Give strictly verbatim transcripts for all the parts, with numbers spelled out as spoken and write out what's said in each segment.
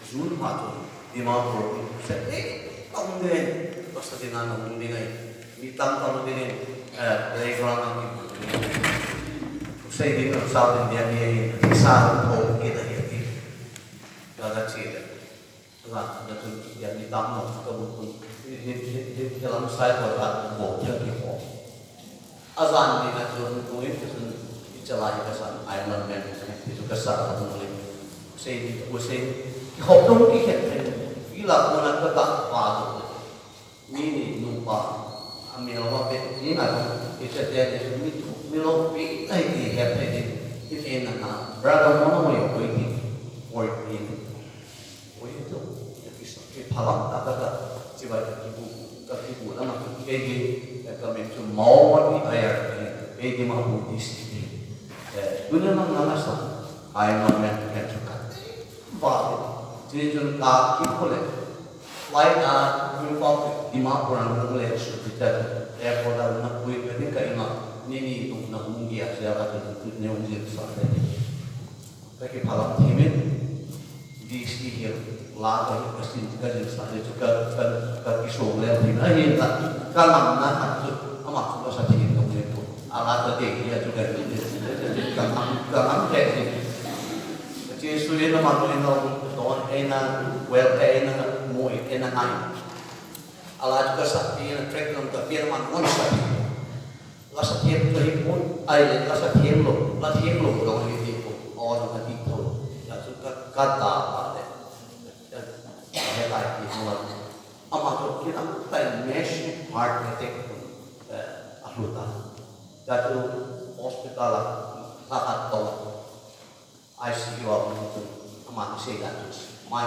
June pha chu Dimapur in se e tong den, pasal din na nong din ai. Mi tam tam din in, eh, playground ang ki. Sei din South India ni ai, sa ho ki da ye ki. Ga ga chi le. Ga ga tu ya ni tam no ka bu kun. Ni ni ni ni lam sai ko ta bo ki ki ho. Ajan ni na chu, tu in chu, i chalai ka san, Iron Man, ti chu ka sa la tu le. Sei ni, u sei, ki hop dong ki khet pen, i la ko na ka ta pa tu. Mi ni nu pa, a mi lo ma pe, ni na tu, i cha te ni chu, mi tu, mi lo pi, ai ni he pe ni, i te na na, brother mo no mo yo ko i ti, or ni. Oi, to, ya ki sa, ki phalam ta ta ta, chibai ka kibu, ka kibu la ma ki, kei ki, eh, ka min chu mau ma ki ayar ki, kei ki ma bu di si ki. Eh, dunia ma ngala sa, ai ma men ken chu ka. Ba, chi chun ka ki ko le. Flight a, Imphal, Dimapur ang le su ki ta, airport a na pui ka ni ka ima, ni ni tum na hung ya, sia ka tu, ni hung jin sa le. Ka kiphalam thimin, D C hi la ka hi ka sin ka jin sa le chu ka, ka, ka kisong le thimin. Ahin la, ka ngamna khat chu, ama chu ka sa thim dong le chu. A la ka dei hi a chu ka hi le, ka ngam, ka ngam le hi. Ka Jesu in ama chu in a um, don e na, well e na, mu e na ngai. A la chu ka sa thim, track lam ka pian man ngon sa thim. La sa thiem to hi pun, ai le, la sa thiem lo, la thiem lo dong hi ti pun, o dong hi tho. La chu ka, ka ta pa le. Ka, ka he tai ti mo la. Ama to ki na tai massive heart attack pun, eh, a hlu ta. Ka chu hospital a, la ka to. I C U a um tu, ama ni sei dan tu. My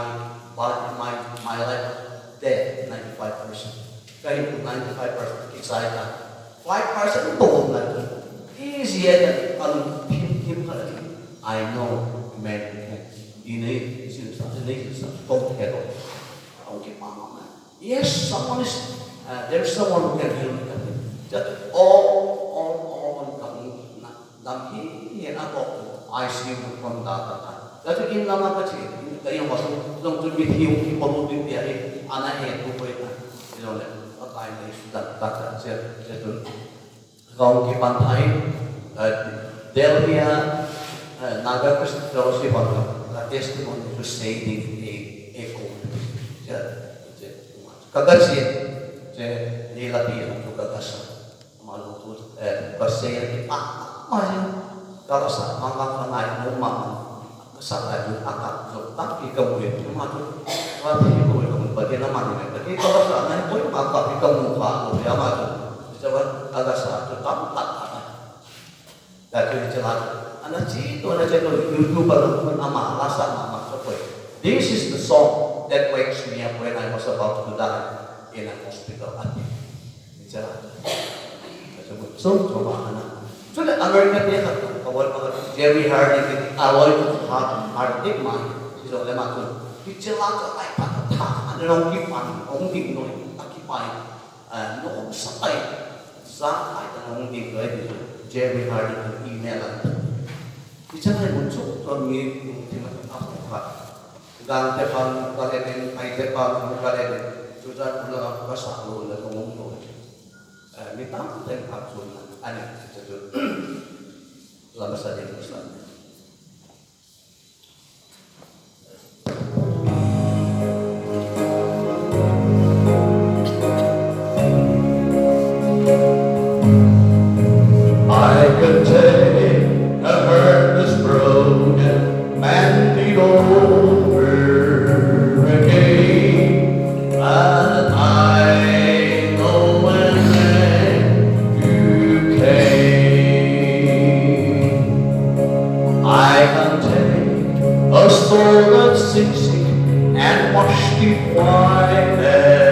body, my, my life, death, ninety-five percent. Ka hin tu ninety-five percent kichai ta. Five percent to hom lai tu. Easy eh, kan phim phim kha lai. I know a man who can. Di nei, sin sa, nei, sin sa, to hello. Ang ki pa ma. Yes, someone is, uh, there's someone who can heal me. That all, all, all, all, all, all, Dam hi, hi a ko I C U kon da ta ta. Ka tu in lama ka chi, ka in wa su, long tu mi thi ung ki polu tin pia hi, ana he tu koi ta. Ilo le, a kai le su da ta ta, che, che tu. Ka ung ki pan thai, eh, Delhi a, eh, Naga Christian Fellowship on ka testimony to say the, a, a code. Che, che, ka ka chi, che, ni la pi tu ka ka sa. Ama lungthim, eh, ka sei a kipa, ama hi, ka la sa, ma ka ka ngai, mo ma, ka sa lai, a ka, so, ta ki ka mu ye, ma tu, wa thi ko ka mu, pa ke na ma ni, ka ki ka la sa, nai, ko ma ka ki ka mu ka, ko ya ma tu, sa wa, ka la sa, tu tam ta ta. Ta ki cha la, ana chi, to na che to, YouTube pa lo, ama la sa, ma ma, so ko. This is the song that wakes me up when I was about to die in a hospital. Chule America te khat, ka wal ka Jerry Harding te, a loi ka hat, Harding ma, hi jo le ma tu. Hi che la ka ai pa ta, an long ki pan, ong ding noi, a ki pai, a, no sa pai, sa pai ta ong ding noi, Jerry Harding ka email a. Hi che la mun chu, to mi, mun ti ma ta ka. Gangte pang ka le ding, Paite pang ka le ding. Chuchan pula ka sa lo le ka ngom lo. Eh, mi tam ten pang chun na. Ani, chuchu. Lama sa ding sa. I can take a heart that's broken, mend it over again. And I know when you came, I can take a soul that's sick and wash it white as